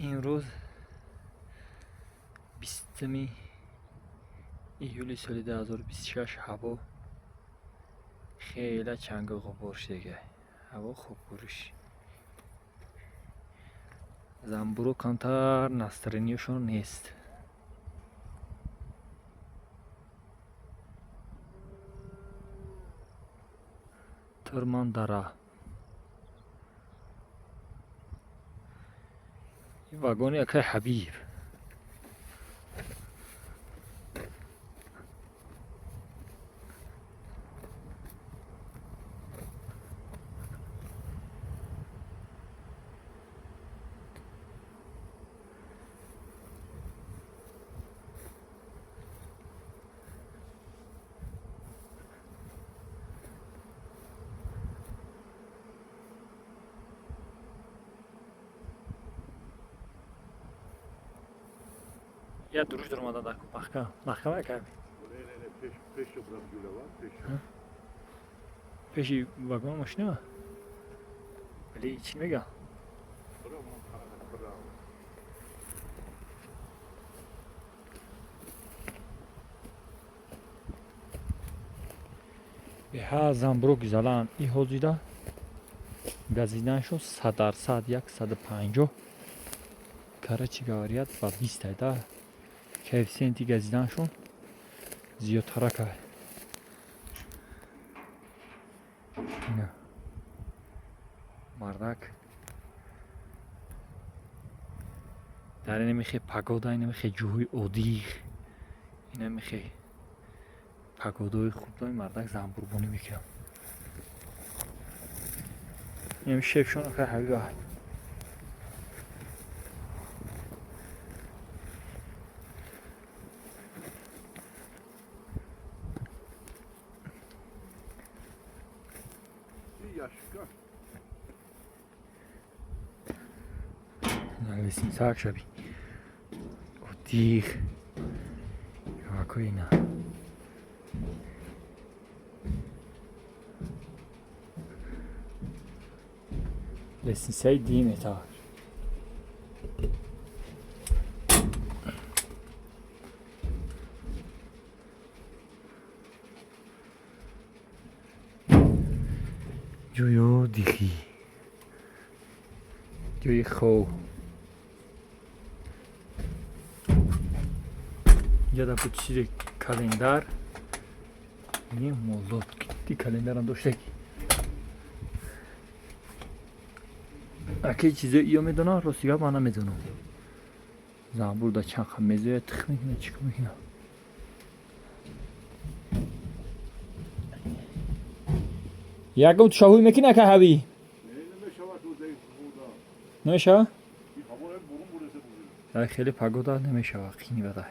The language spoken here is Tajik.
Имрӯз 20 июли соли 2026, ҳаво хеле чангу ғубор шудага, ҳаво хуббуриш. Занбуро камтар настроение шон нест. Турмандара, вагони акай Ҳабиб. Я дуруш даромада дар маҳкам маҳкам акай. Пеши вагон машина, вале чӣ мегӯям? Беҳа занбуро гузаланд и ҳозира газиданшон 100%, 150, короче говоря, ба 20 да коэффициенти газиданшон зиёдтаракай. Ина мардак дар инамихе погода, инамихе ҷӯҳои одиғ, инамихе погодаҳои хуб дои мардак занбурбонӣ мекунад. Инам шефшон акай Ҳабиба. Яшка. Лесницак шаби одиғ ина. Лестницаи дуюм этаж. Ҷӯё дихӣ, ҷои хов. Инҷа дар чизи календар молот ди, календарам доштаки. Аки чизо иё медонам, рости гап, ман намедонам, занбур дар чанд қа мезояд, тих мекунад, чӣ кор мекунад. Ягон тушаҳӯй мекунӣ, ака Ҳабӣ? Намешава? Хеле погода намешава, қини бадай.